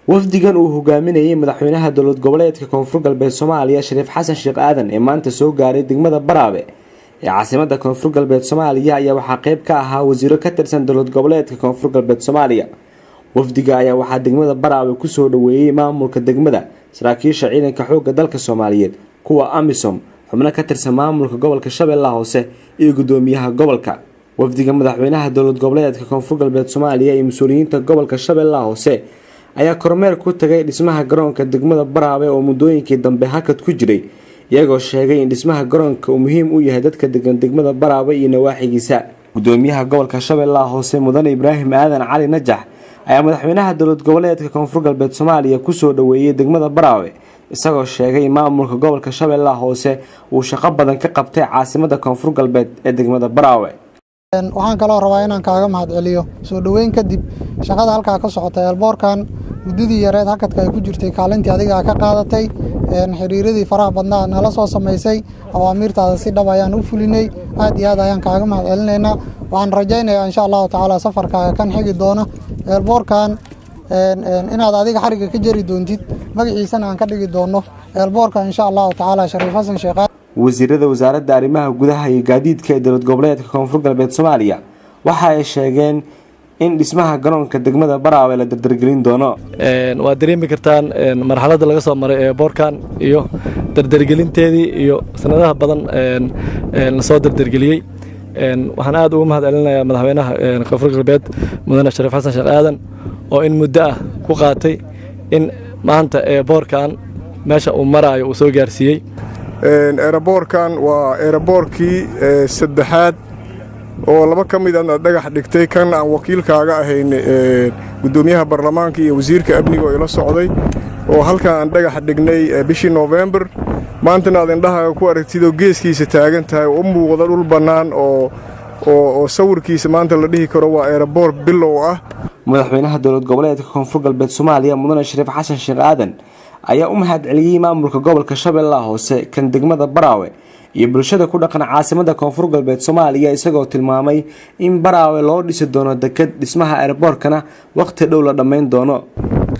Wafdigan uu hogaaminayay madaxweynaha dowlad goboleedka Koonfur Galbeed Soomaaliya, Shariif Xasan Sheekh Aadan, ee maanta soo gaaray degmada Baraawe ee caasimada Koonfur Galbeed Soomaaliya ayaa waxaa qeyb ka ahaa wasiiro ka tirsan dowlad goboleedka Koonfur Galbeed Soomaaliya. Wafdiga ayaa waxaa degmada Baraawe kusoo dhaweeyey maamulka degmada, saraakiisha ciidanka xoogga dalka Soomaaliyeed, kuwa AMISOM, xubno ka tirsan maamulka gobolka Shabeellaha Hoose iyo gudoomiyaha gobolka. Wafdiga madaxweynaha dowlad goboleedka Koonfur Galbeed Soomaaliya iyo mas-uuliyiinta gobolka Shabeellaha Hoose ayaa kormeer ku tagay dhismaha garoonka degmada Baraawe oo muddooyinkii dambe hakad ku jiray, iyagoo sheegay in dhismaha garoonka uu muhiim u yahay dadka degan degmada Baraawe iyo nawaaxigiisa. Gudoomiyaha gobolka Shabeellaha Hoose, Mudane Ibraahim Aadan Cali Najax, ayaa madaxweynaha dowlad goboleedka Koonfur Galbeed Soomaaliya kusoo dhaweeyey degmada Baraawe, isagoo sheegay in maamulka gobolka Shabeellaha Hoose uu shaqo badan ka qabtay caasimada Koonfur Galbeed ee degmada Baraawe. Waxaan kaloo rabaa inaan kaaga mahadceliyo soo dhoweyn kadib shaqada halkaa ka socota eelboorkan. Muddadii yareed hakadka ay ku jirtay, kaalintii adigaa ka qaadatay, xiriiradii faraha badnaa nala soo samaysay, awaamiirtaada si dhab ayaan u fulinay. Aad iyo aad ayaan kaaga mahadcelinaynaa. Waxaan rajaynayaa, insha Allahu tacaala, safarkaaga kan xigi doona eelboorkan inaad adiga xarigga ka jari doontid, magaciisana aan ka dhigi doono eelboorka, insha Allahu tacaala, Shariif Xasan Sheekh. Wasiirada wasaaradda arrimaha gudaha iyo gaadiidka ee dowlad goboleedka Koonfur Galbeed Soomaaliya waxa ay sheegeen in dhismaha garoonka degmada Baraawe la dardargelin doono. Waad dareemi kartaan marxaladda laga soo maray ee boorkan iyo dardargelinteedii iyo sanadaha badan lasoo dardargeliyey. Waxaan aad ugu mahad celinayaa madaxweynaha Koonfur Galbeed, Mudane Shariif Xasan Sheekh Aadan, oo in muddo ah ku qaatay in maanta ee boorkan meesha uu maraayo uu soo gaarsiiyey. Eeraboorkan waa eeraboorkii saddexaad oo laba ka mid aad dhagax dhigtay, kan aan wakiilkaaga ahayn, guddoomiyaha baarlamaanka iyo wasiirka amniga oo ila socday, oo halkan aan dhagax dhignay bishii Noofembar. Maantana aad indhahaaga ku aragtidoo geeskiisa taagan tahay oo u muuqda dhul bannaan oo sawirkiisa maanta la dhihi karo waa eeraboor bilow ah. Madaxweynaha dowlad goboleedka Koonfur Galbeed Soomaaliya, Mudane Shariif Xasan Sheekh Aadan, ayaa u mahad celiyey maamulka gobolka Shabeellaha Hoose, kan degmada Baraawe iyo bulshada ku dhaqan caasimada Koonfur Galbeed Soomaaliya, isagoo tilmaamay in Baraawe loo dhisi doono deked, dhismaha eeraboorkana waqti dhow la dhammayn doono.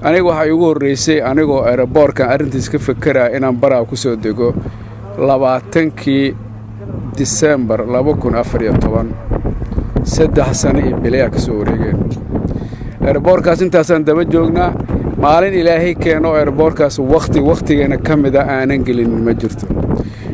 Aniga waxaa iigu horreysay anigoo eeraboorkan arrintiis ka fekeraya inaan Baraawe ku soo dego 20-kii Disembar 2014. 3 sano iyo bilayaa ka soo wareegeen. Eeraboorkaas intaasaan daba joognaa. Maalin Ilaahay keeno eeraboorkaas wakhti wakhtigeena ka mida aanan gelinin ma jirto.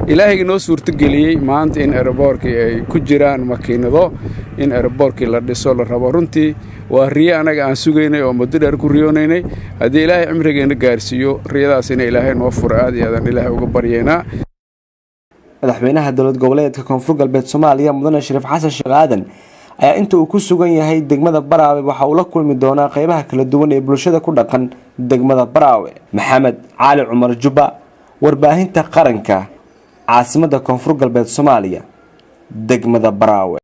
Ilaahayga noo suurtogeliyey maanta in eeraboorkii ay ku jiraan makiinado, in eeraboorkii la dhiso la rabo, runtii waa riyo anaga aan sugaynay oo muddo dheer ku riyoonaynay. Haddii Ilaahay cimrigeenna gaarsiiyo, riyadaasina Ilaahay noo furo, aad iyo aadaan Ilaahay uga baryaynaa. Madaxweynaha dowlad goboleedka Koonfur Galbeed Soomaaliya, Mudane Shariif Xasan Sheekh Aadan, ayaa inta uu ku sugan yahay degmada Baraawe waxa uu la kulmi doonaa qeybaha kala duwan ee bulshada ku dhaqan degmada Baraawe. Maxamed Cali Cumar Jubba, Warbaahinta Qaranka, caasimada Koonfur Galbeed Soomaaliya, degmada Baraawe.